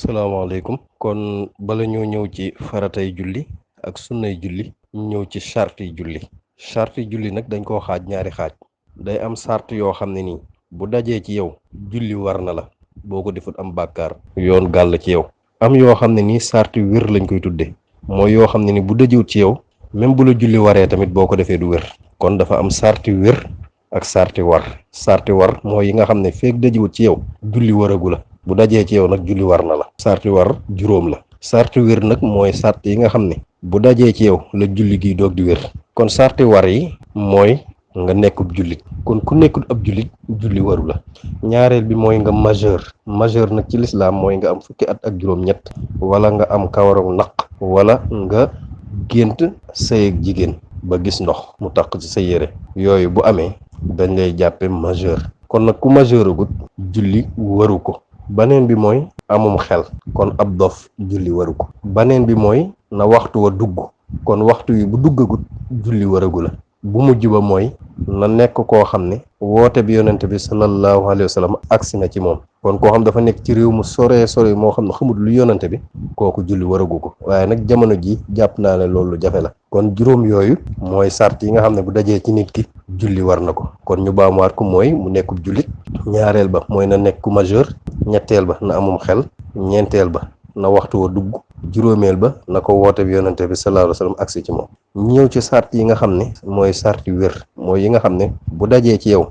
salaamaaleykum kon bala ñoo ñëw ci faratay julli ak sunnay julli ñu ñëw ci charte yi julli charte yi julli nag dañ koo xaaj ñaari xaaj day am sart yoo xam ne nii bu dajee ci yow julli war na la boo ko defut am bàkkaar yoon gàll ci yow am yoo xam ne nii sarti wér lañ koy tudde mooy yoo xam ne ni bu dajewut ci yow même bu la julli waree tamit boo ko defee du wér kon dafa am sarti wér ak sarti war mooy yi nga xam ne feek dajewut ci yow julli waragu la bu dajee ci yow nag julli war na la sarti war juróom la sarti wér nag mooy sart yi nga xam ne bu dajee ci yow la julli gi doog di wér kon sarti war yi mooy nga nekkub jullit kon ku nekkul ab jullit julli waru la ñaareel bi mooy nga majeur nag ci lislaam mooy nga am fukki at ak juróom-ñett wala nga am kawaru naq wala nga gént sëy ak jigéen ba gis ndox mu taq ci sa yére yooyu bu amee dañ lay jàppe majeur kon nag ku majeuragut julli waru ko baneen bi mooy amum xel kon ab dof julli waru ko baneen bi mooy na waxtu wa dugg kon waxtu wi bu duggagut julli waragu la bu mujj ba mooy na nekk koo xam ne woote bi yonent bi sallallahu alayhi wa sallam agsi na ci moom kon koo xam dafa nekk ci réew mu sore moo xam ne xamul lu yonent bi kooku julli waragu ko waaye nag jamono ji jàpp naa ne loolu jafe la kon juróom yooyu mooy sart yi nga xam ne bu dajee ci nit ki julli war na ko kon ñu baamuwaat ko mooy mu nekkub jullit ñaareel ba mooy na nekk ku majeur ñetteel ba na amum xel ñeenteel ba na waxtu wa dugg juróomeel ba na ko woote bi yonente bi sallallahu alayhi wa sallam agsi ci moom ñëw ci sart yi nga xam ne mooy sarti wér mooy yi nga xam ne bu dajee ci yow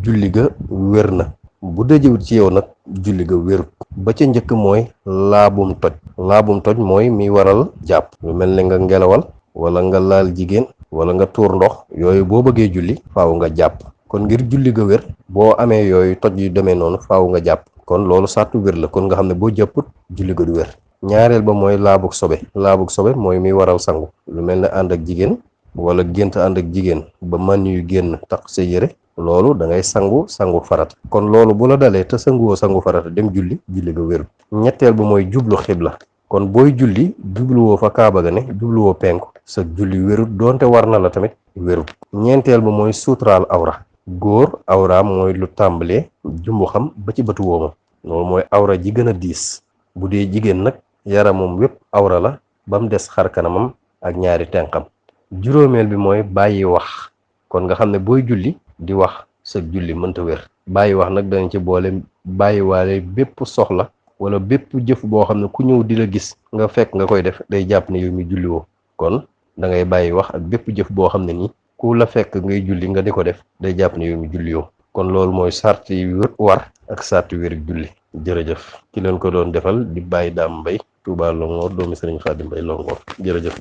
julli ga wér na bu dajewut ci yow nag julli ga wérut ba ca njëkk mooy laabum toj mooy mi waral jàpp lu mel ne nga ngelawal wala nga laal jigéen wala nga tuur ndox yooyu boo bëggee julli faaw nga jàpp kon ngir julli ga wér boo amee yooyu toj yu demee noonu faaw nga jàpp kon loolu sartu wér la kon nga xam ne boo jàpput julli ga du wér ñaareel ba mooy laabug sobe mooy mi waral sangu lu mel ne ànd ak jigéen wala gént ànd ak jigéen ba man yu génn tax sa yére loolu da ngay sangu farata kon loolu bu la dalee te sanguwoo sangu farata dem julli ga wérut ñetteel ba mooy jublu xibla kon booy julli jubluwoo fa kaaba ga ne jubluwoo penku sa julli wérut doonte war na la tamit wérut ñeenteel ba mooy suuturaal awra góor awraam mooy lu tàmbalee jumbu xam ba ci bëtu woomam loolu mooy awra ji gën a diis bu dee jigéen nag yaramam wépp awra la ba mu des xar kanamam ak ñaari tenqam juróomeel bi mooy bàyyi wax kon nga xam ne booy julli di wax sa julli mënta wér bàyyi wax nag danañ ci boole bàyyi waale bépp soxla wala bépp jëf boo xam ne ku ñëw di la gis nga fekk nga koy def day jàpp ne yow mi julli woo kon da ngay bàyyi wax ak bépp jëf boo xam ne nii ku la fekk ngay julli nga di ko def day jàpp ne yow mi julli woo kon loolu mooy sart yi war ak sart wér julli jërëjëf ki leen ko doon defal di Baye Dame Mbaye Touba Longhor doomi Serigne Khadim Mbaye Longhor jërëjëf